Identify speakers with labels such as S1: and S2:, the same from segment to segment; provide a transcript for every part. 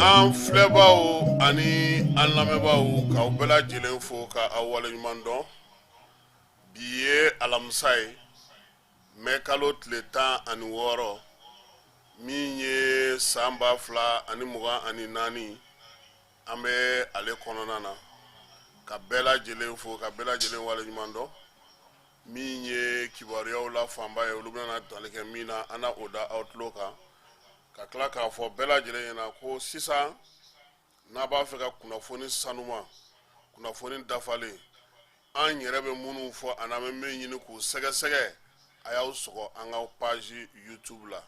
S1: An filɛbaaw ani an lamɛnbaaw, k'aw bɛɛ lajɛlen fo ka aw waleɲuman dɔn. Bi ye alamisa ye, mɛ kalo tile 16, min ye san 2024, an bɛ ale kɔnɔna na. Ka bɛɛ lajɛlen fo ka bɛɛ lajɛlen waleɲuman dɔn. Min ye kibaruyaw la fanba ye, olu bɛna tali kɛ min na, an na o da aw tulo kan, ka tila k'a fɔ bɛɛ lajɛlen ɲɛna ko sisan n'a b'a fɛ ka kunnafoni sanuma, kunnafoni dafalen, an yɛrɛ bɛ minnu fɔ ani an bɛ min ɲini k'u sɛgɛsɛgɛ, a y'aw sɔgɔ an ka page YouTube la,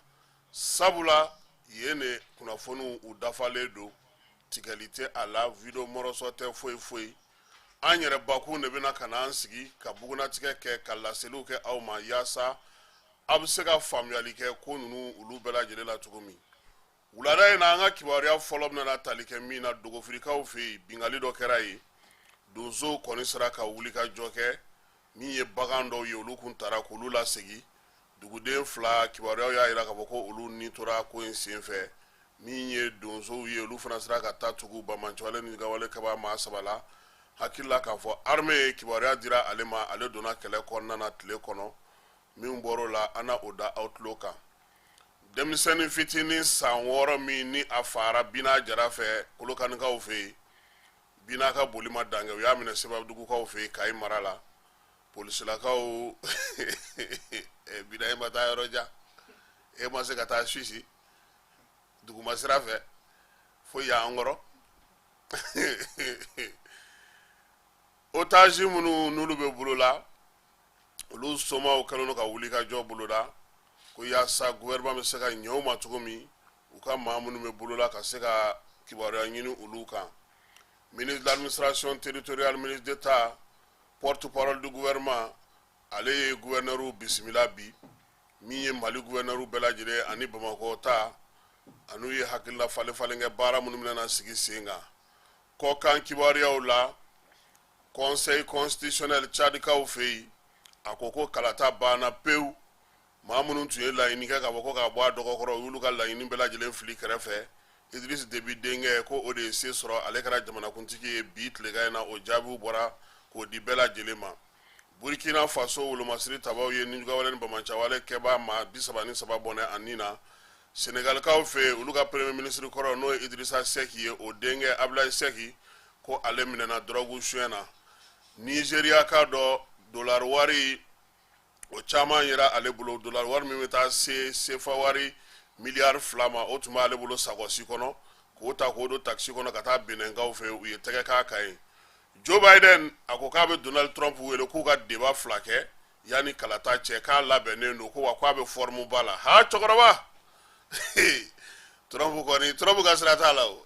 S1: sabula yen de kunnafoniw u dafalen don, tigɛli tɛ a la, video mɔrɔsɔ tɛ, foyi foyi. An yɛrɛ bakun de bɛna ka na an sigi ka bugunatigɛ kɛ, ka laseliw kɛ aw ma, yaasa aw bɛ se ka faamuyali kɛ ko ninnu olu bɛɛ lajɛlen la cogo min. Wulada in na, an ka kibaruya fɔlɔ bɛna tali kɛ min na, dogofirikaw fɛ yen, binkanni dɔ kɛra yen. Donsow kɔni sera ka wuli ka jɔ kɛ. Min ye bagan dɔw ye, olu kun tara k'olu lasegin. Duguden fila, kibaruyaw y'a jira k'a fɔ ko olu ni tora ko in senfɛ. Min ye donsow ye, olu fana sera ka taa tugu banbaanciwale ni gawale kaba maa saba la. Hakili la k'a fɔ armée ye kibaruya dira ale ma, ale donna kɛlɛ kɔnɔna na tile kɔnɔ. Min bɔr'o la, an na o da aw tulo kan. Denmisɛnnin fitinin san 6 min ni a fara Bina Jara fɛ Kolokanikaw fɛ yen, Bina ka boli ma dan kɛ, u y'a minɛ Sebadugukaw fɛ yen, Kayi mara la. Polisilakaw, Bina, e ma taa yɔrɔ jan, e ma se ka taa Suisse duguma sira fɛ fo yan an kɔrɔ. Otage minnu n'olu bɛ bolo la, olu somaw kɛlen don ka wuli ka jɔ boloda ko yaasa gouvernement bɛ se ka ɲɛ u ma cogo min, u ka maa minnu bɛ bolo la, ka se ka kibaruya ɲini olu kan. Ministre de l'administration territoriale, ministre d'État, porte-parole du gouvernement, ale ye gouverneur bisimila bi. Min ye Mali gouverneur bɛɛ lajɛlen ani Bamakɔ ta, an'u ye hakilila falen falen kɛ baara minnu bɛna sigi sen kan. Kɔkan kibaruyaw la, Conseil constitutionnel Tchadikaw fɛ yen, a ko ko kalata banna pewu. Maa minnu tun ye laɲini kɛ k'a fɔ ko k'a bɔ a dɔgɔkɔrɔ, u y'olu ka laɲini bɛɛ lajɛlen fili kɛrɛfɛ. Idriss Déby denkɛ, ko o de ye se sɔrɔ, ale kɛra jamanakuntigi ye bi tilegan in na. O jaabiw bɔra k'o di bɛɛ lajɛlen ma. Burkina Faso wolomasiri tabaw ye nijuguyawale ni banbaanciwale kɛbaa maa 33 bɔnɛ a ni na. Senegalikaw fɛ yen, olu ka premier ministre kɔrɔ, n'o ye Idrissa Seck ye, o denkɛ Ablaye Seck, ko ale minɛna dɔrɔgu suɲɛ na. Nizeriya ka dɔ dolari wari o caman yera ale bolo, dolari wari min bɛ taa se sefa wari miliyari 2 ma, o tun b'ale bolo sakɔsi kɔnɔ, k'o ta k'o don takisi kɔnɔ ka taa Benɛnkaw fɛ, u ye tɛgɛ k'a kan yen. Joe Biden, a ko k'a bɛ Donald Trump wele k'u ka débat fila kɛ yanni kalata cɛ, k'a labɛnnen don, ko wa k'a bɛ forme ba la. Ha, cɛkɔrɔba Trump kɔni, Trump ka sira t'a la o.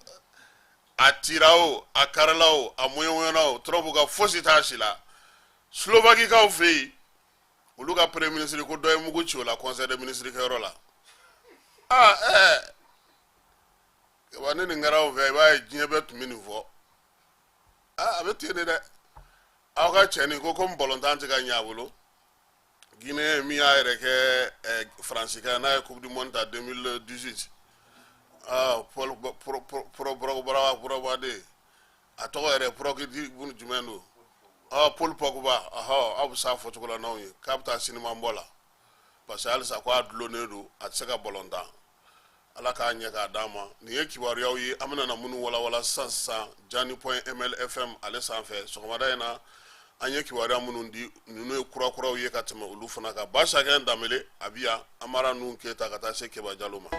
S1: A tira o, a karila o, a mɔɲɔmɔɲɔna o, Trump ka fosi t'a si la. Slovakikaw fɛ yen, olu ka premier ministre, ko dɔ ye mugu ci o la conseil des ministres kɛyɔrɔ la. Aa ɛɛ, wa ni nin kɛra anw fɛ, i b'a ye diɲɛ bɛɛ tun bɛ nin fɔ. Aa, a bɛ ten de dɛ. Aw ka cɛnin ko komi balontan tɛ ka ɲɛ a bolo, Guinée min y'a yɛrɛ kɛ Faransi kan n'a ye Coupe du monde ta 2018, ah, Paul Pogba de, a tɔgɔ yɛrɛ Pogba jumɛn don? Ah, Paul Pogba, ɔhɔ, aw bɛ s'a fɔcogo la n'anw ye, k'a bɛ taa siniman bɔ la, parce que halisa ko a dulonnen don, a tɛ se ka balontan. Ala k'a ɲɛ k'a d'an ma. Nin ye kibaruyaw ye an bɛna na minnu walawala sisan sisan Jani.mlfm ale sanfɛ. Sɔgɔmada in na, an ye kibaruya minnu di, ninnu ye kurakuraw ye ka tɛmɛ olu fana kan. Basakɛ Danbele a bi yan, Amara Nuhu Keyita, ka taa se Keba Jalo ma.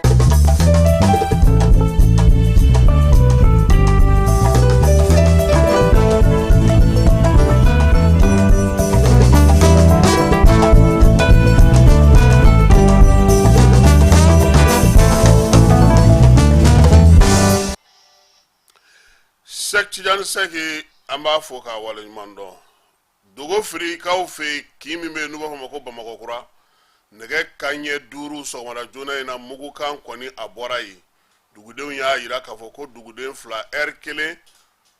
S1: Sɛki Tijani Sɛki, an b'a fo k'a waleɲuman dɔn. Dogofirikaw fɛ yen, kin min bɛ yen n'u b'a fɔ a ma ko Bamakɔkura, nɛgɛ kanɲɛ 5 sɔgɔmada joona in na, mugukan kɔni a bɔra yen. Dugudenw y'a yira k'a fɔ ko duguden 2, ɛri kelen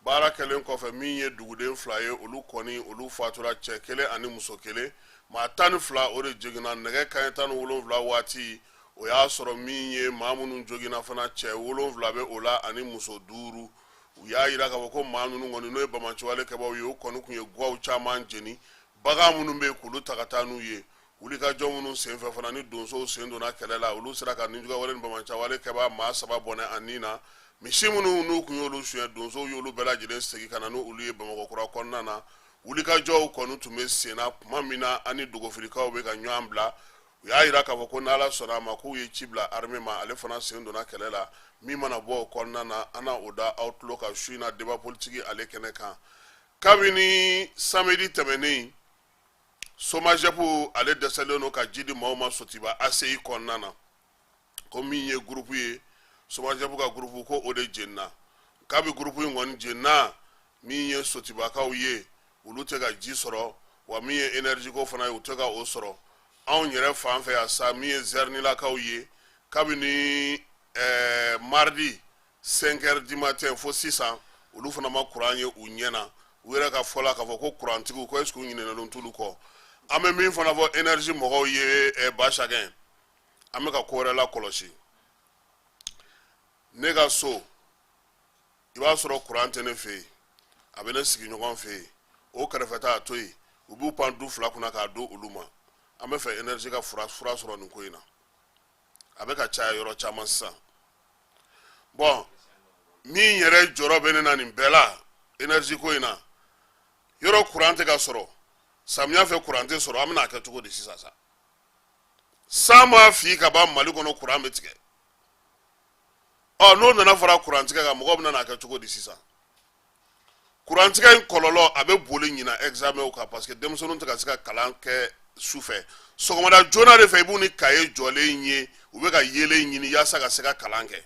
S1: baara kɛlen kɔfɛ, min ye duguden 2 ye, olu kɔni olu fatura, cɛ kelen ani muso kelen. Maa 12 o de joginna. Nɛgɛ kanɲɛ 17 waati, o y'a sɔrɔ min ye maa minnu joginna fana, cɛ 7 bɛ o la ani muso 5. U y'a yira k'a fɔ ko maa ninnu kɔni, n'o ye banbaanciwale kɛbaaw ye, o kɔni tun ye gwaw caman jeni, bagan minnu bɛ yen k'olu ta ka taa n'u ye. Wulikajɔ minnu senfɛ fana ni donsow sen donna kɛlɛ la, olu sera ka nijuguwale ni banbaanciwale kɛbaa maa 3 bɔnɛ a ni na. Misi minnu n'u tun y'olu suɲɛ, donsow y'olu bɛɛ lajɛlen segin ka na n'olu ye Bamakɔkura kɔnɔna na. Wulikajɔw kɔni tun bɛ senna tuma min na ani dogofirikaw bɛ ka ɲɔgɔn bila, u y'a yira k'a fɔ ko n'Ala sɔnna a ma, k'u ye ci bila armée ma, ale fana sen donna kɛlɛ la. Min mana bɔ o kɔnɔna na, an na o da aw tulo kan su in na débat politique ale kɛnɛ kan. Kabini samedi tɛmɛnen, SOMAGEP ale dɛsɛlen don ka ji di maaw ma Sotiba ACI kɔnɔna na, ko min ye groupe ye, SOMAGEP ka groupe, ko o de jenina. Kabi groupe in kɔni jenina, min ye Sotibakaw ye, olu tɛ ka ji sɔrɔ, wa min ye énergie ko fana ye, u tɛ ka o sɔrɔ. Anw yɛrɛ fan fɛ yan sa, min ye Zɛrinilakaw ye, kabini mardi 5 heures du matin fo sisan, olu fana ma kuran ye u ɲɛ na. U yɛrɛ ka fɔ la k'a fɔ ko kurantigiw ko est ce que u ɲinɛnen t'olu kɔ. An bɛ min fana fɔ énergie mɔgɔw ye, Basakɛ, an bɛ ka ko wɛrɛ lakɔlɔsi. Ne ka so, i b'a sɔrɔ kuran tɛ ne fɛ yen, a bɛ ne sigiɲɔgɔn fɛ yen, o kɛrɛfɛ ta a to yen, u b'u pan du 2 kunna k'a don olu ma. An bɛ fɛ énergie ka fura sɔrɔ nin ko in na. A bɛ ka caya yɔrɔ caman sisan. Bɔn, min yɛrɛ jɔrɔ bɛ ne na nin bɛɛ la énergie ko in na, yɔrɔ kuran tɛ ka sɔrɔ, samiya fɛ kuran tɛ sɔrɔ, an bɛna a kɛ cogo di sisan? Sa san ma fi ka ban Mali kɔnɔ, kuran bɛ tigɛ. Ɔ, n'o nana fara kurantigɛ kan, mɔgɔw bɛna n'a kɛ cogo di sisan? Kurantigɛ in kɔlɔlɔ a bɛ boli ɲina examen kan, parce que denmisɛnninw tɛ ka se ka kalan kɛ su fɛ. Sɔgɔmada joona de fɛ, i b'u ni kaye jɔlen ye, u bɛ ka yeelen ɲini yaasa ka se ka kalan kɛ.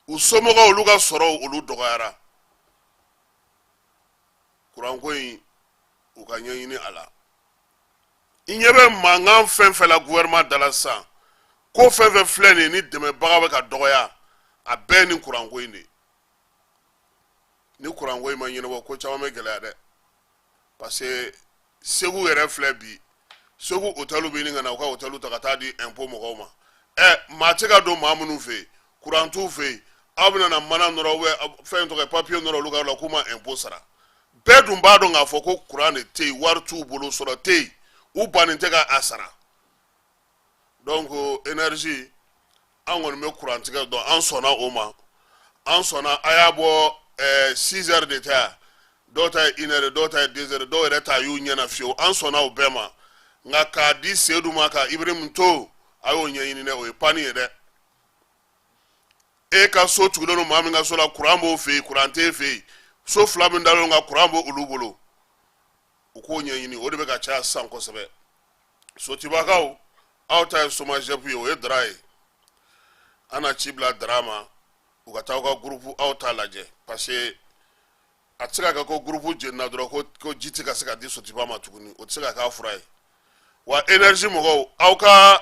S1: U somɔgɔw, olu ka sɔrɔw, olu dɔgɔyara. Kuranko in, u ka ɲɛɲini a la. I ɲɛ bɛ mankan fɛn fɛn la gouvernement da la sisan, ko fɛn fɛn filɛ nin ye ni dɛmɛbaga bɛ ka dɔgɔya, a bɛɛ ni kuranko in de. Ni kuranko in ma ɲɛnabɔ, ko caman bɛ gɛlɛya dɛ, parce que Segu yɛrɛ filɛ bi, Segu hôtel bɛ ɲini ka na u ka hôtel ta ka taa di impôt mɔgɔw ma. Ɛ, maa tɛ ka don maa minnu fɛ yen, kuran t'u fɛ yen, aw bɛna na mana nɔrɔ, ou fɛn tɔgɔ ye papier nɔrɔ olu ka yɔrɔ la k'u ma impôt sara. Bɛɛ dun b'a dɔn k'a fɔ ko kuran de tɛ yen, wari t'u bolo, sɔrɔ tɛ yen, u bannen tɛ ka a sara. Donc énergie, an kɔni bɛ kurantigɛ dɔn, an sɔnna o ma, an sɔnna. A y'a bɔ 6 heures de tɛ yan, dɔw ta ye 1 heure, dɔw ta ye 2 heures, dɔw yɛrɛ ta y'u ɲɛna fiyewu, an sɔnna o bɛɛ ma. Nka k'a di Seyidu ma ka Ibrahim to, a y'o ɲɛɲini dɛ, o ye panni ye dɛ. E ka so tugulen don maa min ka so la, kuran b'o fɛ yen, kuran t'e fɛ yen, so 2 min dalen kan, kuran b'o olu bolo, u k'o ɲɛɲini. O de bɛ ka caya sisan kosɛbɛ. Sotibakaw, aw ta ye SOMAGEP ye, o ye Dara ye. An na ci bila Dara ma, u ka taa aw ka groupe aw ta lajɛ, parce que a tɛ se ka kɛ ko groupe jenina dɔrɔn ko ji tɛ ka se ka di Sotiba ma tuguni. O tɛ se ka k'a fura ye. Wa énergie mɔgɔw, aw ka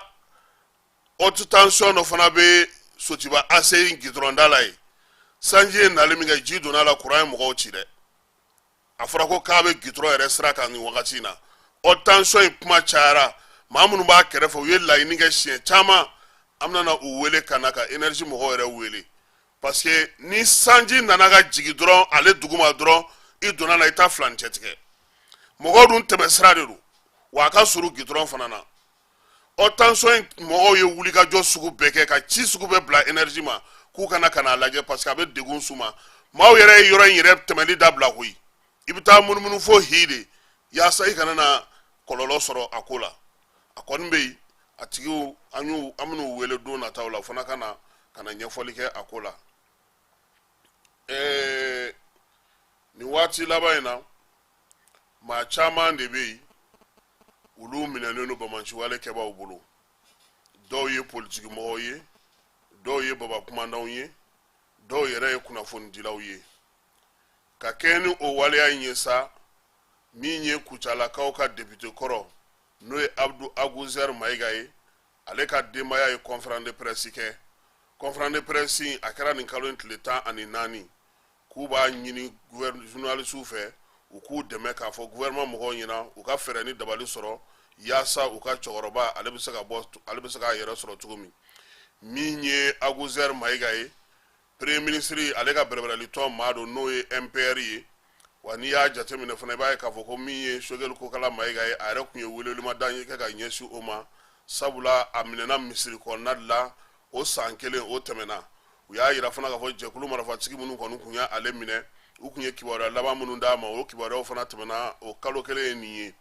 S1: haute tension dɔ fana bɛ Sotiba ACI gidɔrɔn da la yen. Sanji ye nali min kɛ, ji donna a la, kuran ye mɔgɔw ci dɛ. A fɔra ko k'a bɛ gidɔrɔn yɛrɛ sira kan nin wagati in na. Haute tension in kuma cayara, maa minnu b'a kɛrɛfɛ, u ye laɲini kɛ siɲɛ caman. An bɛna u wele ka na ka énergie mɔgɔw yɛrɛ wele, parce que ni sanji nana ka jigin dɔrɔn ale duguma dɔrɔn, i donna la, i t'a fila ni cɛ tigɛ. Mɔgɔw dun tɛmɛ sira de don, wa a ka surun gidɔrɔn fana na. Haute tension in mɔgɔw ye wulikajɔ sugu bɛɛ kɛ ka ci sugu bɛɛ bila énergie ma k'u kana ka n'a lajɛ, parce que a bɛ degun s'u ma. Maaw yɛrɛ ye yɔrɔ in yɛrɛ tɛmɛli dabila koyi, i bɛ taa munumunu fo hi de yaasa i kana na kɔlɔlɔ sɔrɔ a ko la. A kɔni bɛ yen, a tigiw, an y'u, an bɛn'u wele don nataw la, o fana ka na ka na ɲɛfɔli kɛ a ko la. Nin waati laban in na, maa caman de bɛ yen, olu minɛnen don banbaanciwale kɛbaaw bolo. Dɔw ye politikimɔgɔw ye, dɔw ye baba kumandanw ye, dɔw yɛrɛ ye kunnafonidilaw ye. Ka kɛɲɛ ni o waleya in ye sa, min ye Kucalakaw ka depite kɔrɔ, n'o ye Abdu Aguzɛri Mayiga ye, ale ka denbaya ye conférence de presse kɛ. Conférence de presse in, a kɛra nin kalo in tile 14, k'u b'a ɲini journalisiw fɛ u k'u dɛmɛ k'a fɔ gouvernement mɔgɔw ɲɛna u ka fɛɛrɛ ni dabali sɔrɔ yaasa u ka cɛkɔrɔba ale bɛ se ka bɔ, ale bɛ se k'a yɛrɛ sɔrɔ cogo min. Min ye Aguzɛri Mayiga ye, premier ministre ale ka bɛrɛbɛrɛlitɔn maa don, n'o ye MPR ye. Wa n'i y'a jateminɛ fana, i b'a ye k'a fɔ ko min ye Sogɛli Kokala Mayiga ye, a yɛrɛ tun ye welewelemada kɛ ka ɲɛsin o ma, sabula a minɛna misiri kɔnɔna de la o san kelen o tɛmɛna. U y'a yira fana k'a fɔ jɛkulu marifatigi minnu kɔni tun y'ale minɛ, u tun ye kibaruya laban minnu d'a ma, o kibaruyaw fana tɛmɛna o kalo kelen ye nin ye.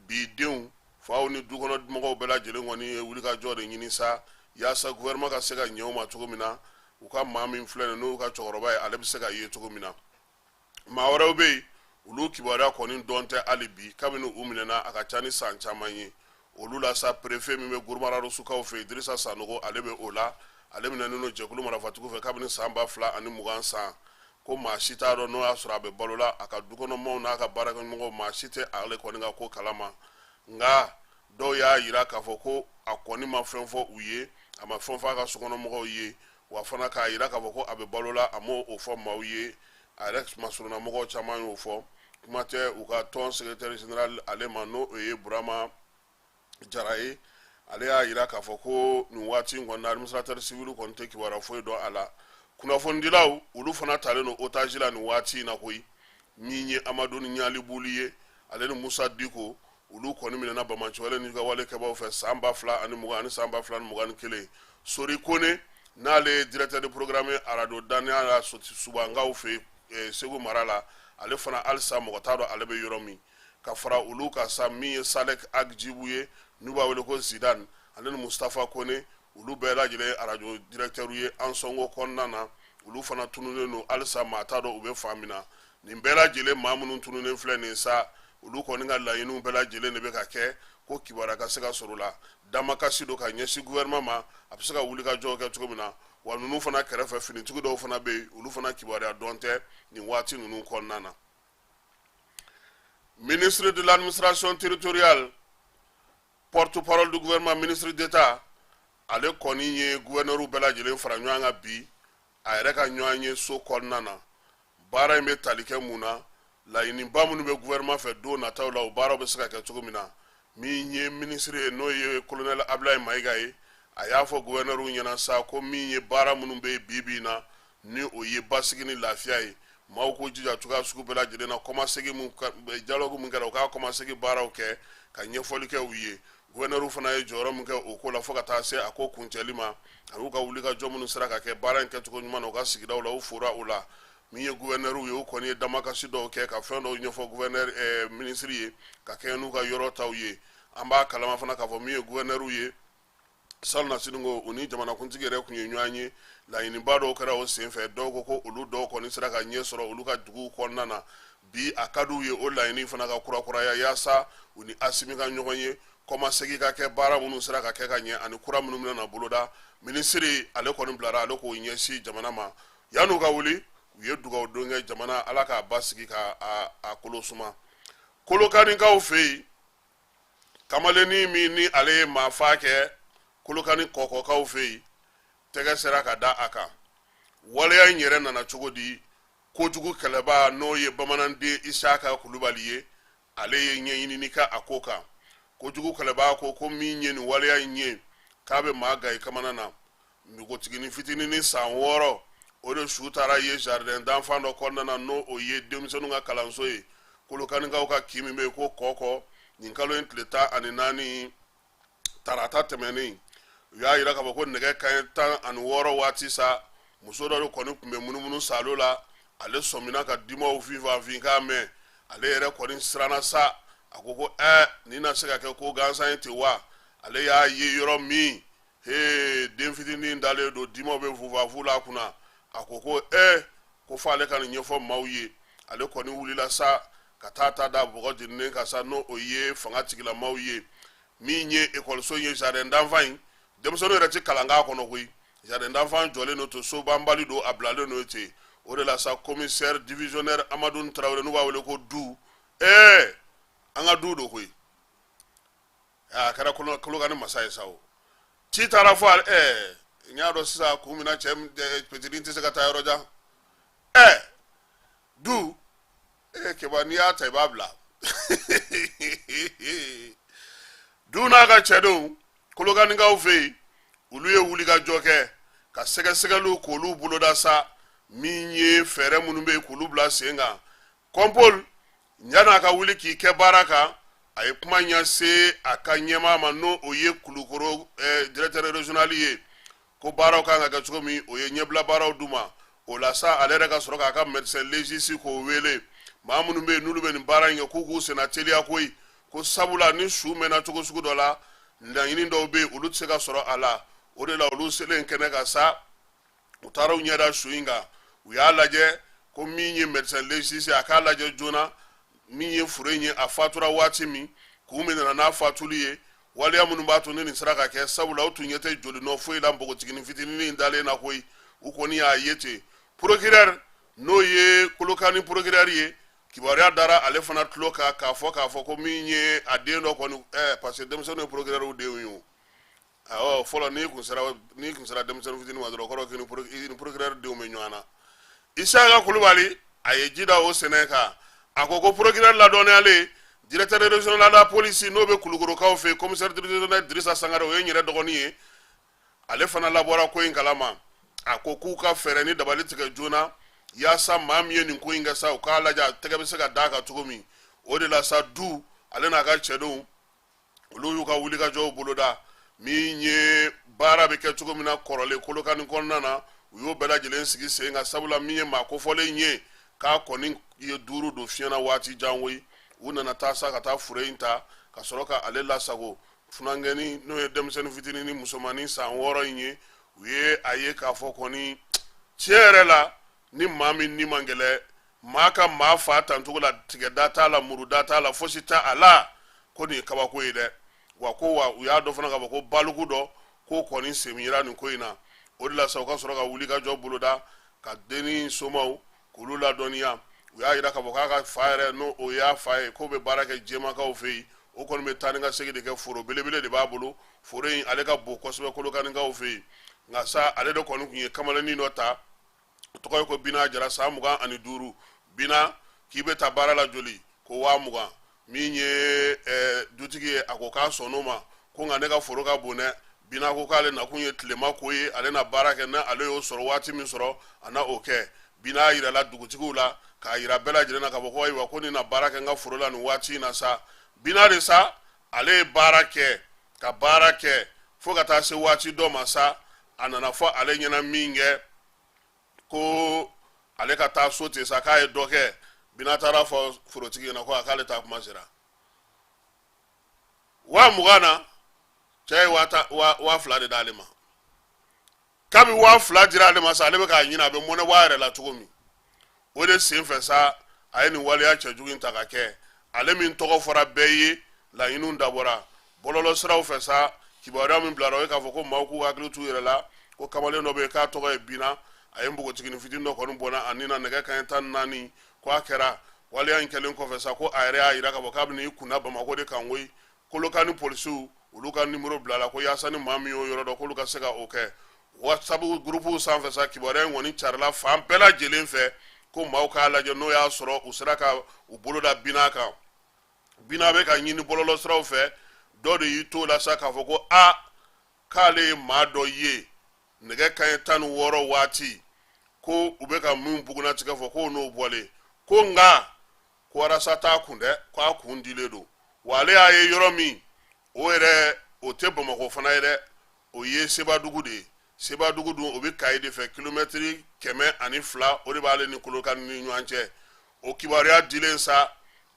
S1: Bi denw, faw ni dukɔnɔ mɔgɔw bɛɛ lajɛlen kɔni ye wulikajɔ de ɲini sa, yaasa gouvernement ka se ka ɲɛ u ma cogo min na, u ka maa min filɛ nin, n'o ka cɛkɔrɔba ye, ale bɛ se ka ye cogo min na. Maa wɛrɛw bɛ yen, olu kibaruya kɔni dɔn tɛ hali bi, kabini u minɛna a ka ca ni san caman ye. Olu la sa, préfet min bɛ Gourma Rharous-kaw fɛ, Idrissa Sanogo, ale bɛ o la. Ale minɛnen don jɛkulu marifatigiw fɛ kabini san 2020 san, ko maa si t'a dɔn n'o y'a sɔrɔ a bɛ balo la. A ka dukɔnɔmaaw n'a ka baarakɛɲɔgɔnw, maa si tɛ ale kɔni ka ko kalama. Nka dɔw y'a yira k'a fɔ ko a kɔni ma fɛn fɔ u ye, a ma fɛn fɔ a ka sokɔnɔmɔgɔw ye. Wa fana k'a yira k'a fɔ ko a bɛ balo la, a m'o o fɔ maaw ye. A yɛrɛ masurunna mɔgɔw caman y'o fɔ. Kuma tɛ u ka tɔn secrétaire général ale ma, n'o o ye Burama Jara ye. Ale y'a yira k'a fɔ ko nin waati in kɔni, administrateur civil kɔni tɛ kibaruya foyi dɔn a la. Kunnafonidilaw, olu fana talen don otage la nin waati in na koyi. Min ye Amadu Ɲalibuli ye, ale ni Musa Diko, olu kɔni minɛna banbaanciwale ni ka wale kɛbaaw fɛ san 2020 ani san 2021. Sori Kone, n'ale ye directeur de programme arajo Daniya la Subankaw fɛ Segu mara la, ale fana halisa mɔgɔ t'a dɔn ale bɛ yɔrɔ min. Ka fara olu kan sa, min ye Salek Agjibu ye, n'u b'a wele ko Zidane, ale ni Mustafa Kone, olu bɛɛ lajɛlen ye arajo directeur ye Ansɔngo kɔnɔna na, olu fana tununnen don, halisa maa t'a dɔn u bɛ fan min na. Nin bɛɛ lajɛlen maa minnu tununnen filɛ nin sa, olu kɔni ka laɲiniw bɛɛ lajɛlen de bɛ ka kɛ ko kibaruya ka se ka sɔrɔ la. Damakasi don ka ɲɛsin gouvernement ma, a bɛ se ka wulikajɔw kɛ cogo min na. Wa ninnu fana kɛrɛfɛ, finitigi dɔw fana bɛ yen, olu fana kibaruya dɔn tɛ nin waati ninnu kɔnɔna na. Ministre de l'administration territoriale, porte-parole du gouvernement, ministre d'État, ale kɔni ye gouverneur bɛɛ lajɛlen fara ɲɔgɔn kan bi a yɛrɛ ka ɲɔgɔn ye so kɔnɔna na. Baara in bɛ tali kɛ mun na? Laɲiniba minnu bɛ gouvernement fɛ don nataw la, o baaraw bɛ se ka kɛ cogo min na. Min ye minisiri ye, n'o ye colonel Ablaye Mayiga ye, a y'a fɔ gouverneur ɲɛna sa ko min ye baara minnu bɛ yen bi bi in na, ni o ye basigi ni lafiya ye, maaw k'u jija cogoya sugu bɛɛ lajɛlen na. Kɔmasegin mun dialogue mun kɛra, u k'a kɔmasegin baaraw kɛ ka ɲɛfɔli kɛ u ye. Gouverneur fana ye jɔyɔrɔ min kɛ o ko la fo ka taa se a ko kuncɛli ma, a y'u ka wulikajɔ minnu sera ka kɛ baara in kɛcogo ɲuman na u ka sigidaw la, u fora o la. Min ye gouverneur ye, u kɔni ye damakasi dɔw kɛ ka fɛn dɔw ɲɛfɔ gouverneur minisiri ye ka kɛɲɛ n'u ka yɔrɔ taw ye. An b'a kalama fana k'a fɔ min ye gouverneur ye, salonnasini ko u ni jamanakuntigi yɛrɛ tun ye ɲɔgɔn ye, laɲiniba dɔw kɛra o senfɛ. Dɔw ko ko olu dɔw kɔni sera ka ɲɛ sɔrɔ olu ka duguw kɔnɔna na. Bi a ka d'u ye o laɲini fana ka kurakuraya, yaasa u ni Asimi ka ɲɔgɔn ye, kɔmasegin ka kɛ baara minnu sera ka kɛ ka ɲɛ ani kura minnu bɛna na boloda. Minisiri ale kɔni bilara, ale k'o ɲɛsin jamana ma. Yan'u ka wuli, u ye dugawu don kɛ jamana, Ala k'a basigi ka a kolo suma. Kolokanikaw fɛ yen, kamalennin min ni ale ye maafa kɛ Kolokani kɔkɔkaw fɛ yen, tɛgɛ sera ka da a kan. Waleya in yɛrɛ nana cogo di? Kojugu kɛlɛbaa, n'o ye bamananden Isaka Kulubali ye, ale ye ɲɛɲinini kɛ a ko kan. Kojugu kɛlɛbaa ko ko min ye nin waleya in ye, k'a bɛ maa ga i kamana na. Npogotiginin fitinin san 6, o de su taara ye jardin d'enfant dɔ kɔnɔna na, n'o o ye denmisɛnninw ka kalanso ye Kolokanikaw ka kin min bɛ yen ko Kɔkɔ, nin kalo in tile 14, tarata tɛmɛnen. U y'a yira k'a fɔ ko nɛgɛ kanɲɛ 16 waati sa, muso dɔ de kɔni tun bɛ munumunu salo la. Ale sɔmina ka dimaw finfanfinkan mɛn. Ale yɛrɛ kɔni siranna sa, a ko ko ɛɛ, nin na se ka kɛ ko gansan ye ten wa? Ale y'a ye yɔrɔ min, he, den fitinin dalen don, dimaw bɛ fufafu la a kunna. A ko ko ee, ko fo ale ka nin ɲɛfɔ maaw ye. Ale kɔni wulila sa ka taa ta da bɔgɔ jeninen kan sa, n'o o ye fanga tigilamaw ye. Min ye ekɔliso ye, jardin d'enfant in, denmisɛnninw yɛrɛ tɛ kalan k'a kɔnɔ koyi. Jardin d'enfant jɔlen don to, so banbali don, a bilalen don ten. O de la sa, commissaire divisionnaire Amadu Tarawele, n'u b'a wele ko Du, ɛɛ, an ka du don koyi. A kɛra Kolokani masa ye sa. O ci taara fɔ n y'a dɔn sisan kun min na cɛ petinin tɛ se ka taa yɔrɔ jan. Du keba, n'i y'a ta i b'a bila. Du n'a ka cɛdenw Kolokanikaw fɛ yen, olu ye wulikajɔ kɛ ka sɛgɛsɛgɛliw k'olu boloda sa. Min ye fɛɛrɛ minnu bɛ yen k'olu bila sen kan, kɔnpol yan'a ka wuli k'i kɛ baara kan, a ye kuma ɲɛse a ka ɲɛmaa ma, n'o o ye Kulukoro directeur régional ye, ko baaraw kan ka kɛ cogo min. O ye ɲɛbila baaraw d'u ma. O la sa, ale yɛrɛ ka sɔrɔ k'a ka médecin légiste k'o wele. Maa minnu bɛ yen n'olu bɛ nin baara in kɛ, k'u k'u senna teliya koyi, ko sabula ni su mɛnna cogo sugu dɔ la, laɲini dɔw bɛ yen, olu tɛ se ka sɔrɔ a la. O de la, olu selen kɛnɛ kan sa, u taara u ɲɛda su in kan, u y'a lajɛ ko min ye médecin légiste, a k'a lajɛ joona min ye fure in ye, a fatura waati min, kun min nana n'a fatuli ye, waleya minnu b'a to ni nin sera ka kɛ, sabula u tun ɲɛ tɛ joli nɔ foyi la npogotiginin fitinin dalen na koyi. U kɔni y'a ye ten. Procureur, n'o ye Kolokani procureur ye, kibaruya dara ale fana tulo kan k'a fɔ ko min ye a den dɔ kɔni, parce que denmisɛnninw ye procureur denw ye. O awɔ, fɔlɔ n'i kun sera denmisɛnnin fitinin ma dɔrɔn, kɔrɔ k'i ni procureur denw bɛ ɲɔgɔn na. Isaka Kulubali, a ye ji da o sɛnɛ kan. A ko ko procureur ladɔnniyalen, directeur régional de la police, n'o bɛ Kulukorokaw fɛ yen, commissaire divisionnaire Dirisa Sangare, o ye n yɛrɛ dɔgɔnin ye, ale fana labɔra ko in kalama. A ko k'u ka fɛɛrɛ ni dabali tigɛ joona yaasa maa min ye nin ko in kɛ sa, u k'a lajɛ a tɛgɛ bɛ se ka d'a kan cogo min. O de la sa, du ale n'a ka cɛdenw, olu y'u ka wulikajɔw boloda. Min ye baara bɛ kɛ cogo min na kɔrɔlen Kolokani kɔnɔna na, u y'o bɛɛ lajɛlen sigi sen kan, sabula min ye maa kofɔlen ye k'a kɔni ye duuru don fiɲɛ na waati jan koyi. U nana taa sa ka taa fure in ta ka sɔrɔ ka ale lasago. Funankɛni, n'o ye denmisɛnnin fitinin ni musomannin san 6 in ye, u ye a ye k'a fɔ kɔni tiɲɛ yɛrɛ la, ni maa min ni man gɛlɛ, maa ka maa fa tancogo la, tigɛda t'a la, muruda t'a la, fosi t'a a la, ko nin ye kabako ye dɛ. Wa ko wa u y'a dɔn fana k'a fɔ ko baliku dɔ k'o kɔni sen yera nin ko in na. O de la sa, u ka sɔrɔ ka wulikajɔ boloda ka denni somaw k'olu ladɔnniya. U y'a yira k'a fɔ k'a ka fa yɛrɛ, n'o o y'a fa ye, k'o bɛ baara kɛ jɛmakaw fɛ yen. O kɔni bɛ taa ni ka segin de kɛ, foro belebele de b'a bolo. Foro in ale ka bon kosɛbɛ Kolokanikaw fɛ yen. Nka sa, ale de kɔni tun ye kamalennin dɔ ta, o tɔgɔ ye ko Bina Jara, san 25. Bina k'i bɛ taa baara la joli? Ko 20,000. Min ye dutigi ye, a ko k'a sɔnn'o ma, ko nka ne ka foro ka bon dɛ. Bina ko k'ale nakun ye tilema ko ye, ale na baara kɛ, n'a ale y'o sɔrɔ waati min sɔrɔ, a na o kɛ. Bina yirala dugutigiw la k'a yira bɛɛ lajɛlen na k'a fɔ ko ayiwa, ko nin na baara kɛ n ka foro la nin waati in na sa. Bina de sa, ale ye baara kɛ ka baara kɛ fo ka taa se waati dɔ ma sa, a nana fɔ ale ɲɛna min kɛ ko ale ka taa so ten sa, k'a ye dɔ kɛ. Bina taara fɔ forotigi ɲɛna ko a k'ale taa kuma sera 20,000 na. Cɛ ye 2,000 de d'ale ma. Kabi 2,000 dira ale ma sa, ale bɛ k'a ɲini a bɛ mɔnɛ bɔ a yɛrɛ la cogo min. O de sen fɛ sa, a ye nin waleya cɛjugu in ta ka kɛ. Ale min tɔgɔ fɔra bɛɛ ye, laɲiniw dabɔra bɔlɔlɔ siraw fɛ sa. Kibaruya min bilara, o ye k'a fɔ ko maaw k'u hakili t'u yɛrɛ la, ko kamalen dɔ bɛ yen k'a tɔgɔ ye Bina, a ye npogotiginin fitinin dɔ kɔni bɔnna a ni na nɛgɛ kanɲɛ 14. Ko a kɛra waleya in kɛlen kɔfɛ sa, ko a yɛrɛ y'a yira k'a fɔ k'a bɛna i kunda Bamakɔ de kan koyi. Kolokani polisiw, olu ka nimoro bilala ko yaasa ni maa min y'o yɔrɔ dɔn, k'olu ka se ka o kɛ. WhatsApp gurupuw sanfɛ sa, kibaruya in kɔni carila fan bɛɛ lajɛlen fɛ ko maaw k'a lajɛ n'o y'a sɔrɔ u sera ka u bolo da Bina kan. Bina bɛ ka ɲini bɔlɔlɔ siraw fɛ. Dɔ de y'i t'o la sa k'a fɔ ko a k'ale ye maa dɔ ye nɛgɛ kanɲɛ 16 waati, ko u bɛ ka min bugunnatigɛ fɔ, k'o n'o bɔlen ko, nka ko arasa t'a kun dɛ, ko a kun dilen don. Wa ale y'a ye yɔrɔ min, o yɛrɛ o tɛ Bamakɔ fana ye dɛ, o ye Sebadugu de ye. Sebadugu dun, o bɛ Kayi de fɛ, kilomɛtiri 102 o de b'ale ni Kolokani ni ɲɔgɔn cɛ. O kibaruya dilen sa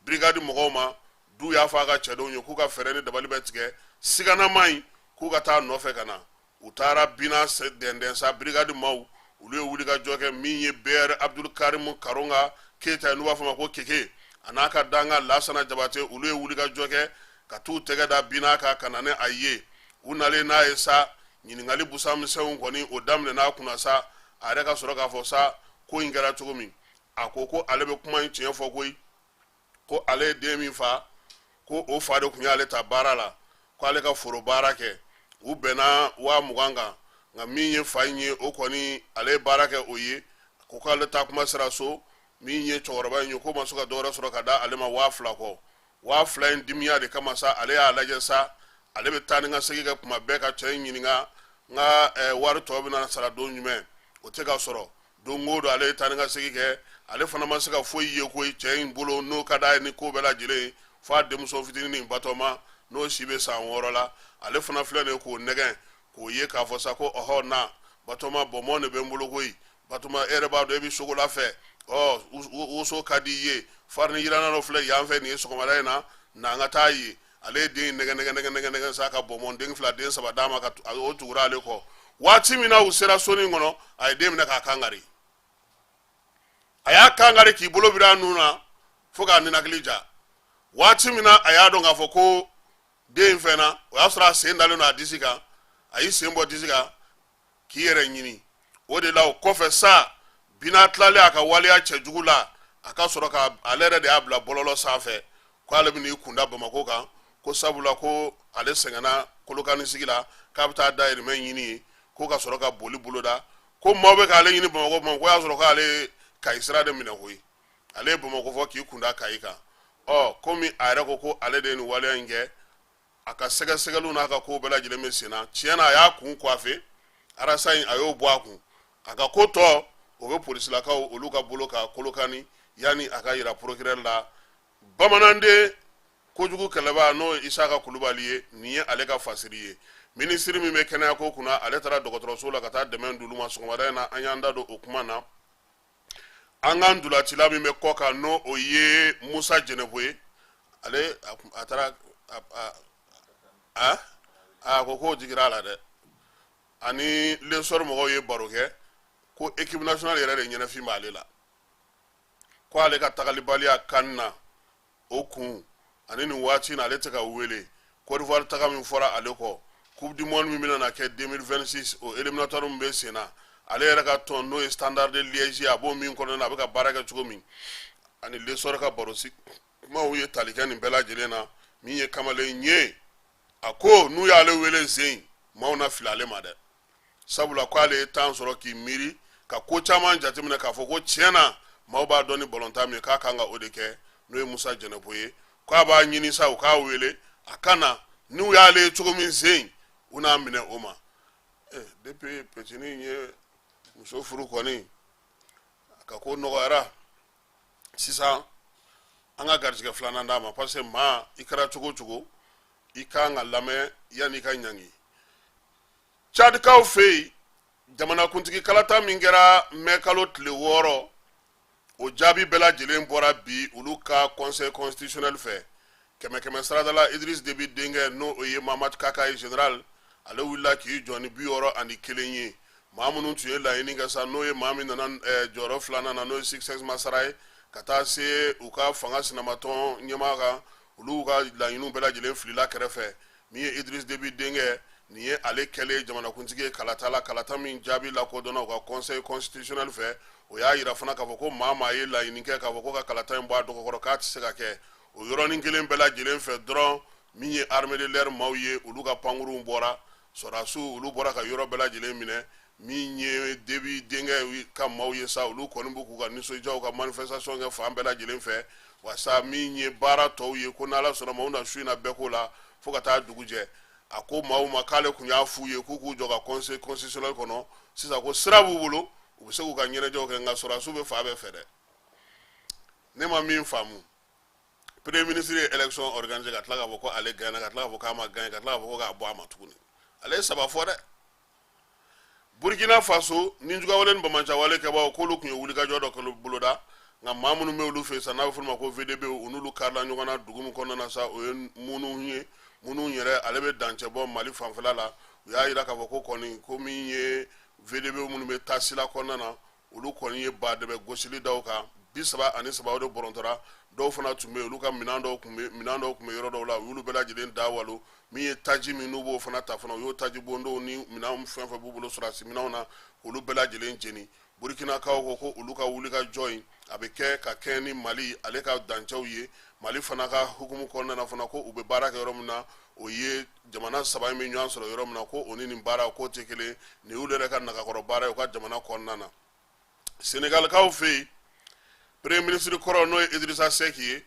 S1: brigade mɔgɔw ma, du y'a fɔ a ka cɛdenw ye k'u ka fɛɛrɛ ni dabali bɛ tigɛ siganama in, k'u ka taa nɔfɛ ka na. U taara Bina dɛndɛn sa. Brigade maaw, olu ye wulikajɔ kɛ. Min ye BR Abdul Karimu Karonga Keyita ye, n'u b'a fɔ a ma ko Keke, a n'a ka dankan Lasana Jabate, olu ye wulikajɔ kɛ ka t'u tɛgɛ da Bina kan ka na ni a ye. U nalen n'a ye sa, ɲininkali busan misɛnw kɔni o daminɛ n'a kunna sa, a yɛrɛ ka sɔrɔ k'a fɔ sa Ko in kɛra cogo min, a ko ko ale bɛ kuma in tiɲɛ fɔ koyi, ko ale ye den min fa, ko o fa de tun y'ale ta baara la, ko ale ka foro baara kɛ. U bɛnna 20,000 kan, nka min ye fa in ye, o kɔni ale ye baara kɛ o ye. Ko k'ale taa kuma sera so, min ye cɛkɔrɔba in ye, k'o ma se ka dɔwɛrɛ sɔrɔ ka da ale ma 2000 kɔ. 2000 in dimiya de kama sa, ale y'a lajɛ sa, ale bɛ taa ni ka segin kɛ kuma bɛɛ ka cɛ in ɲininka n ka wari tɔ bɛna sara don jumɛn, o tɛ ka sɔrɔ. Don o don ale ye taa ni ka segin kɛ, ale fana ma se ka foyi ye koyi cɛ in bolo n'o ka d'a ye ni ko bɛɛ lajɛlen ye, f'a denmuso fitinin nin Batɔma, n'o si bɛ san 6 la. Ale fana filɛ nin ye k'o nɛgɛn k'o ye k'a fɔ sa ko ɔhɔ na Batɔma, bɔnbɔn de bɛ n bolo koyi. Batɔma, e yɛrɛ b'a dɔn e bɛ sokola fɛ, ɔ woso ka di i ye, farini yiranna dɔ filɛ yan fɛ nin ye sɔgɔmada in na, na an ka taa yen. Ale ye den nɛgɛ nɛgɛ nɛgɛ nɛgɛ nɛgɛ sa ka bɔnbɔn den fila den saba d'a ma, ka o tugura ale kɔ. Waati min na u sera sonin kɔnɔ, a ye den minɛ k'a kankari. A y'a kankari k'i bolo biri a nun na fo k'a ninakili ja. Waati min na a y'a dɔn k'a fɔ ko den in fɛnna, o y'a sɔrɔ a sen dalen don a disi kan. A y'i sen bɔ disi kan k'i yɛrɛ ɲini. O de la o kɔfɛ sa, Bina tilalen a ka waleya cɛjugu la, a ka sɔrɔ ka ale yɛrɛ de y'a bila bɔlɔlɔ sanfɛ ko ale bɛn'i kunda Bamakɔ kan, ko sabula ko ale sɛgɛnna Kolokani sigi la, k'a bɛ taa dayirimɛ ɲini yen, ko ka sɔrɔ ka boli boloda, ko maaw bɛ k'ale ɲini Bamakɔ. Bamakɔ y'a sɔrɔ k'ale ye Kayi sira de minɛ koyi. Ale ye Bamakɔ fɔ k'i kunda Kayi kan. Ɔ komi a yɛrɛ ko ko ale de ye nin waleya in kɛ, a ka sɛgɛsɛgɛliw n'a ka kow bɛɛ lajɛlen bɛ sen na. Tiɲɛ na, a y'a kun coiffer arasa in, a y'o bɔ a kun. A ka ko tɔ, o bɛ polisilakaw olu ka bolo kan Kolokani, yanni a ka yira procureur la. Bamananden kojugu kɛlɛbaa, n'o ye Isaka Kulubali ye, nin ye ale ka fasiri ye. Minisiri min bɛ kɛnɛyako kunna, ale taara dɔgɔtɔrɔso la ka taa dɛmɛ d'olu ma sɔgɔmada in na. An y'an da don o kuma na. An ka ntolacila min bɛ kɔ kan, n'o o ye Musa Jɛnɛpo ye, ale a taara a ko k'o digira a la dɛ. Ani L'Essor mɔgɔw ye baro kɛ ko équipe nationale yɛrɛ de ɲɛnafin b'ale la, ko ale ka tagalibaliya CAN na o kun, ani nin waati in na ale tɛ ka wele Côte d'Ivoire taga min fɔra ale kɔ, Coupe du monde min bɛna na kɛ 2026, o éliminatoire min bɛ sen na, ale yɛrɛ ka tɔn n'o ye Standard de Liège ye, a b'o min kɔnɔna na, a bɛ ka baara kɛ cogo min. Ani L'Essor ka barosi kumaw ye tali kɛ nin bɛɛ lajɛlen na. Min ye kamalen ye, a ko n'u y'ale wele zen, maaw na fili ale ma dɛ, sabula ko ale ye temps sɔrɔ k'i miiri ka ko caman jateminɛ k'a fɔ ko tiɲɛ na maaw b'a dɔn ni balontan min ye, k'a kan ka o de kɛ. N'o ye Musa Jɛnɛpo ye, k'a b'a ɲini sa u k'a wele a ka na. N'u y'ale ye cogo min zen, u n'a minɛ o ma. Depuis petini ye muso furu kɔni, a ka ko nɔgɔyara. Sisan an ka garijɛgɛ filanan d'a ma, parce que maa i kɛra cogo o cogo, i kan ka lamɛn yanni i ka ɲangi. Cadikaw fɛ yen, jamanakuntigi kalata min kɛra mɛ kalo tile 6, o jaabi bɛɛ lajɛlen bɔra bi olu ka conseil constitutionnel fɛ. Kɛmɛ kɛmɛ sarada la, Idris Deby denkɛ, n'o o ye Mahamat Kaka ye, général, ale wulila k'i jɔ ni 61 ye. Maa minnu tun ye laɲini kɛ sa, n'o ye maa min nana jɔyɔrɔ filanan na, n'o ye Succès Masra ye, ka taa se u ka fanga sinamatɔn ɲɛmaa kan, olu ka laɲiniw bɛɛ lajɛlen filila kɛrɛfɛ. Min ye Idris Deby denkɛ nin ye, ale kɛlen jamanakuntigi ye kalata la, kalata min jaabi lakodɔnna u ka conseil constitutionnel fɛ, o y'a yira fana k'a fɔ ko maa maa ye laɲini kɛ k'a fɔ ko ka kalata in bɔ a dɔgɔkɔrɔ, k'a tɛ se ka kɛ. O yɔrɔnin kelen bɛɛ lajɛlen fɛ dɔrɔn, min ye armée de l'air maaw ye, olu ka pankurunw bɔra, sɔrɔdasiw olu bɔra ka yɔrɔ bɛɛ lajɛlen minɛ. Min ye Deby denkɛ ka maaw ye sa, olu kɔni b'u k'u ka nisɔndiyaw ka manifestation kɛ fan bɛɛ lajɛlen fɛ, wasa min ye baara tɔw ye, ko n'Ala sɔnna ma, u na su in na bɛɛ ko la fo ka taa dugu jɛ. A ko maaw ma k'ale tun y'a f'u ye k'u k'u jɔ ka conseil constitutionnel kɔnɔ. Sisan ko sira b'u bolo, u bɛ se k'u ka ɲɛnajɛw kɛ, nka sɔrɔdasiw bɛ fan bɛɛ fɛ dɛ. Ne ma min faamu, premier ministre ye élection organisé ka tila k'a fɔ ko ale gagné, ka tila k'a fɔ k'a ma gagné, ka tila k'a fɔ ko k'a bɔ a ma tuguni. Ale ye saba fɔ dɛ. Burkina Faso, nijuguyawale ni banbaanciwale kɛbaaw, k'olu tun ye wulikajɔ dɔ kɛ boloda, nka maa minnu bɛ olu fɛ sa, n'a bɛ f'olu ma ko VDP, u n'olu karila ɲɔgɔn na dugu min kɔnɔna na sa, o ye Munu ye. Munu yɛrɛ, ale bɛ dancɛ bɔ Mali fanfɛla la. U y'a yira k'a fɔ ko kɔni ko min ye VDP minnu bɛ Tasila kɔnɔna na, olu kɔni ye badɛbɛ gosili da u kan, 33, o de bɔrɔntɔra. Dɔw fana tun bɛ yen, olu ka minɛn dɔw tun bɛ, minɛn dɔw tun bɛ yɔrɔ dɔw la, u y'olu bɛɛ lajɛlen da walo. Min ye taji min n'u b'o fana ta fana, u y'o taji bondonw ni minɛn fɛn fɛn b'u bolo sɔrɔdasi minɛnw na, k'olu bɛɛ lajɛlen jeni. Burukinakaw ko ko olu ka wulikajɔ in a bɛ kɛ ka kɛɲɛ ni Mali ale ka dancɛw ye. Mali fana ka hukumu kɔnɔna na fana, ko u bɛ baara kɛ yɔrɔ min na, o ye jamana saba in bɛ ɲɔgɔn sɔrɔ yɔrɔ min na, ko o ni nin baara k'o tɛ kelen. Nin y'olu yɛrɛ ka nagakɔrɔ baara ye u ka jamana kɔnɔna na. Senegalikaw fɛ yen, premier ministre kɔrɔ n'o ye Idrissa Seck ye,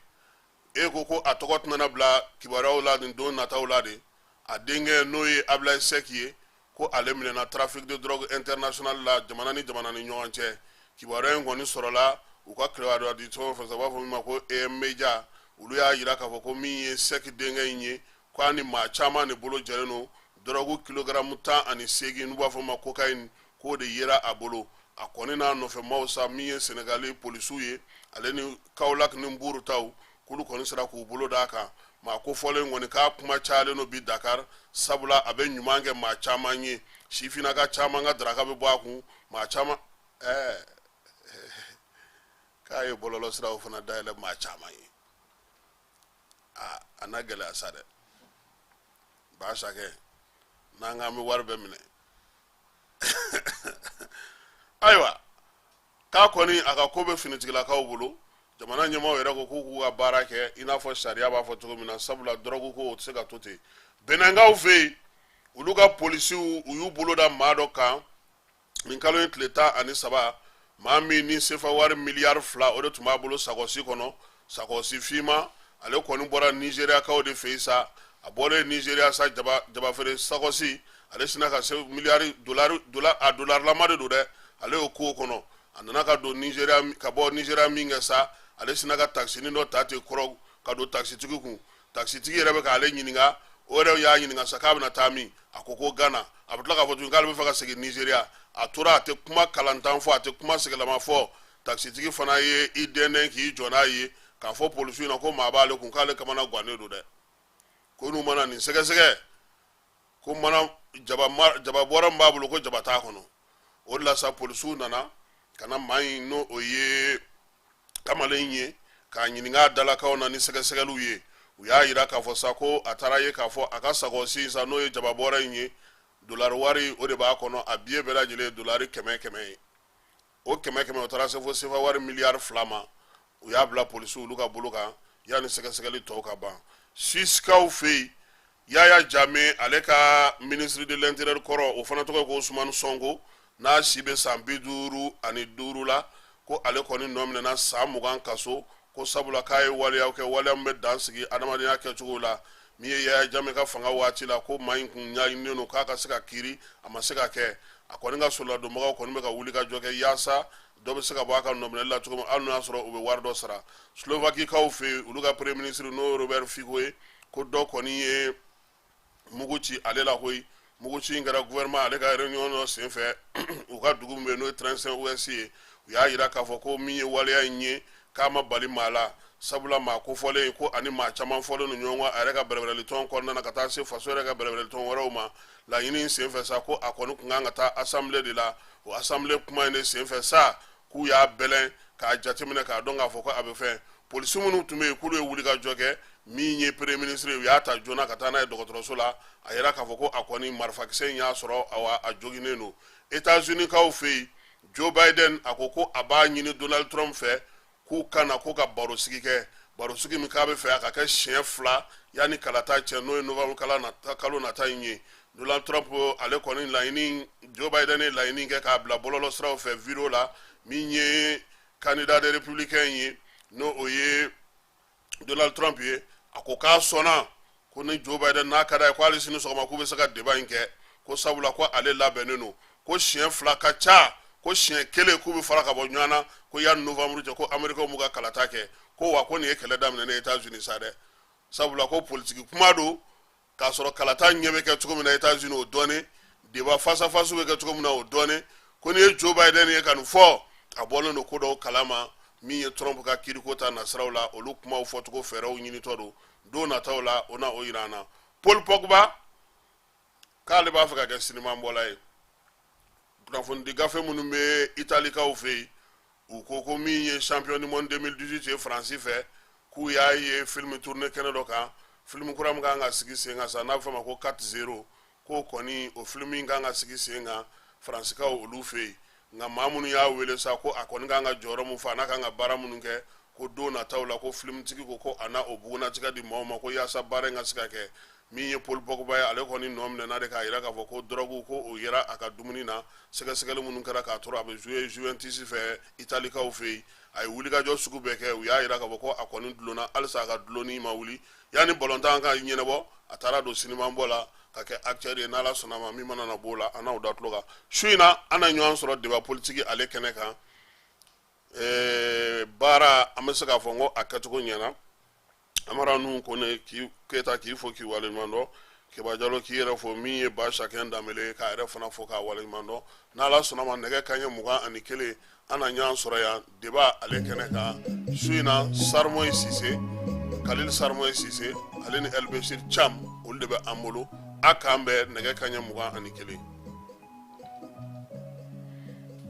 S1: e ko ko a tɔgɔ tɛna bila kibaruyaw la nin don nataw la de. A denkɛ n'o ye Ablaye Seck ye, ko ale minɛna trafic de drogue international la jamana ni jamana ni ɲɔgɔn cɛ. Kibaruya in kɔni sɔrɔla u ka kibaruya di tɔn fɛ, u b'a fɔ min ma ko EM Media. Olu y'a jira k'a fɔ ko min ye Seck denkɛ in ye, k'a ni maa caman de bolo jɛlen don dɔrɔgu kilogaramu 18, n'u b'a fɔ ma cocaïne, k'o de yera a bolo. A kɔni n'a nɔfɛ maaw sa, min ye Senegali polisiw ye, ale ni Kaolack ni Mbour taw, k'olu kɔni sera k'u bolo d'a kan. Maa kofɔlen kɔni k'a kuma cayalen don bi Dakar, sabula a bɛ ɲuman kɛ maa caman ye, sifinnaka caman ka daraka bɛ bɔ a kun, maa caman ɛɛ k'a ye bɔlɔlɔ siraw fana dayɛlɛ maa caman ye. Aa, a na gɛlɛya sa dɛ, Basakɛ, n'an k'an bɛ wari bɛɛ minɛ. Ayiwa, k'a kɔni a ka ko bɛ finitigilakaw bolo. Jamana ɲɛmaaw yɛrɛ ko k'u k'u ka baara kɛ i n'a fɔ sariya b'a fɔ cogo min na, sabula dɔrɔgu ko o tɛ se ka to ten. Benɛnkaw fɛ yen, olu ka polisiw u y'u bolo da maa dɔ kan nin kalo in tile 13, maa min ni sefa wari miliyari 2 o de tun b'a bolo sakɔsi kɔnɔ, sakɔsi finma. Ale kɔni bɔra nizeriyakaw de fɛ yen sa. A bɔlen Nizeriya sa, jabafeere sakɔsi, ale sinna ka se miliyari dolari dola a dolarilama de don dɛ, ale y'o k'o kɔnɔ. A nana ka don Nizeriya, ka bɔ Nizeriya min kɛ sa, ale sinna ka takisinin dɔ ta ten kɔrɔ ka don takisitigi kun. Takisitigi yɛrɛ bɛ k'ale ɲininka, o yɛrɛ y'a ɲininka sa k'a bɛna taa min, a ko ko Gana. A bɛ tila k'a fɔ tuguni k'ale bɛ fɛ ka segin Nizeriya. A tora a tɛ kuma kalantan fɔ, a tɛ kuma sɛgɛlama fɔ. Takisitigi fana ye i dɛndɛn k'i jɔ n'a ye k'a fɔ polisiw ɲɛna ko maa b'ale kun, k'ale kamana gannen don dɛ, ko n'u mana nin sɛgɛsɛgɛ, ko mana jaba jaba bɔrɛ min b'a bolo, ko jaba t'a kɔnɔ. O de la sa, polisiw nana ka na maa in, n'o o ye kamalen ye, k'a ɲininka a dalakanw na ni sɛgɛsɛgɛliw ye. U y'a yira k'a fɔ sa ko a taara ye k'a fɔ a ka sakɔsi sa, n'o ye jaba bɔrɛ in ye, dolari wari o de b'a kɔnɔ. A biye bɛɛ lajɛlen ye dolari kɛmɛ kɛmɛ ye. O kɛmɛ kɛmɛ, o taara se fo sefa wari miliyari 2 ma. U y'a bila polisiw olu ka bolo kan yanni sɛgɛsɛgɛli tɔw ka ban. Suisikaw fɛ yen, Yaya Jame, ale ka ministre de l'intérieur kɔrɔ, o fana tɔgɔ ko Usumani Sɔnko, n'a si bɛ san 55 la, ko ale kɔni nɔ minɛna san 20 kaso, ko sabula k'a ye waleyaw kɛ, waleya min bɛ dan sigi adamadenya kɛcogo la. Min ye Yaya Jame ka fanga waati la, ko maa in kun ɲaɲininen don k'a ka se ka kiiri, a ma se ka kɛ. A kɔni ka soladonbagaw kɔni bɛ ka wuli ka jɔ kɛ yaasa dɔ bɛ se ka bɔ a ka nɔminɛli la cogo min, hali n'o y'a sɔrɔ u bɛ wari dɔ sara. Slovakikaw fɛ yen, olu ka premier ministre, n'o ye Robert Fico ye, ko dɔ kɔni ye mugu ci ale la koyi. Mugu ci in kɛra gouvernement ale ka réunion dɔ senfɛ u ka dugu min bɛ yen, n'o ye Trenčín Ouest ye. U y'a yira k'a fɔ ko min ye waleya in ye, k'a ma bali maa la, sabula maa kofɔlen ko ani maa caman fɔlen don ɲɔgɔn kɔ a yɛrɛ ka bɛrɛbɛrɛlitɔn kɔnɔna na, ka taa se faso yɛrɛ ka bɛrɛbɛrɛlitɔn wɛrɛw ma. Laɲini in senfɛ sa, ko a kɔni tun kan ka taa assemblée de la. O assemblée kuma in de senfɛ sa, k'u y'a bɛlɛn k'a jateminɛ k'a dɔn k'a fɔ ko a bɛ fɛn. Polisi minnu tun bɛ yen, k'olu ye wulikajɔ kɛ. Min ye premier ministre ye, u y'a ta joona ka taa n'a ye dɔgɔtɔrɔso la. A yira k'a fɔ ko a kɔni marifakisɛ in y'a sɔrɔ, awa, a joginnen don. États-Unis kaw fɛ yen, Joe Biden a ko ko a b'a ɲini Donald Trump fɛ k'u ka na ko ka barosigi kɛ, barosigi min k'a bɛ fɛ a ka kɛ siɲɛ fila yanni kalata cɛ, n'o ye novembre kalo nata in ye. Donald Trump ale kɔni laɲini, Joe Biden ye laɲini kɛ k'a bila bɔlɔlɔ siraw fɛ video la. Min ye candidat des républicains ye, n'o o ye Donald Trump ye, a ko k'a sɔnna ko ni Joe Biden n'a ka d'a ye, ko hali sini sɔgɔma k'u bɛ se ka débat in kɛ, ko sabula ko ale labɛnnen don, ko siɲɛ fila ka ca, ko siɲɛ kelen k'u bɛ fara ka bɔ ɲɔgɔn na, ko yanni novembre cɛ, ko américains b'u ka kalata kɛ, ko wa ko nin ye kɛlɛ daminɛ ne États-Unis sa dɛ, sabula ko politiki kuma don, k'a sɔrɔ kalata ɲɛ bɛ kɛ cogo min na États-Unis, o dɔnnen, débat face à face bɛ kɛ cogo min na, o dɔnnen. Ko n'i ye Joe Biden ye ka nin fɔ, a bɔlen don ko dɔw kalama. Min ye Trump ka kiriko ta nasiraw la, olu kumaw fɔcogo fɛɛrɛw ɲinitɔ don. Don nataw la, o na o yira an na. Paul Pogba k'ale b'a fɛ ka kɛ sinimabɔla ye. Kunnafonidi gafe minnu bɛ Italikaw fɛ yen, u ko ko min ye champion du monde 2018 ye Faransi fɛ, k'u y'a ye film tourné kɛnɛ dɔ kan, film kura min kan ka sigi sen kan sa, n'a bɛ fɔ a ma ko 4-0, k'o kɔni o film in kan ka sigi sen kan Faransikaw olu fɛ yen. Nka maa minnu y'a wele sa ko a kɔni kan ka jɔyɔrɔ min fa, n'a kan ka baara minnu kɛ, ko don nataw la ko filimutigi ko a na o bugunnatigɛ di maaw ma, ko yaasa baara in ka se ka kɛ. Min ye Paul Pogba ye, ale kɔni nɔ minɛna de k'a yira k'a fɔ ko dɔrɔgu ko o yera a ka dumuni na. Sɛgɛsɛgɛli minnu kɛra k'a to a bɛ jouer Juventus fɛ Italikaw fɛ yen, a ye wulikajɔ sugu bɛɛ kɛ. U y'a yira k'a fɔ ko a kɔni dulonna, halisa a ka dulonni ma wuli. Yanni balontan ka ɲɛnabɔ, a taara don sinimabɔ la ka kɛ acteur ye. N'Ala sɔnna ma, min mana na b'o la, an n'aw da tulo kan. Su in na, an na ɲɔgɔn sɔrɔ débat politique ale kɛnɛ kan. Baara, an bɛ se k'a fɔ n ko a kɛcogo ɲɛna. Amara Nuhu Kone k'i Keyita k'i fo k'i waleɲuman dɔn. Keba Jalo k'i yɛrɛ fo. Min ye Ba Sakɛn Danbele k'a yɛrɛ fana fo k'a waleɲuman dɔn. N'Ala sɔnna ma, nɛgɛ kanɲɛ 21, an na ɲɔgɔn sɔrɔ yan débat ale kɛnɛ kan su in na. Sarimoyi Sise, Kalil Sarimoyi Sise, ale ni Elbesir Cam, olu de bɛ an bolo. A k'an bɛn nɛgɛ kanɲɛ 21.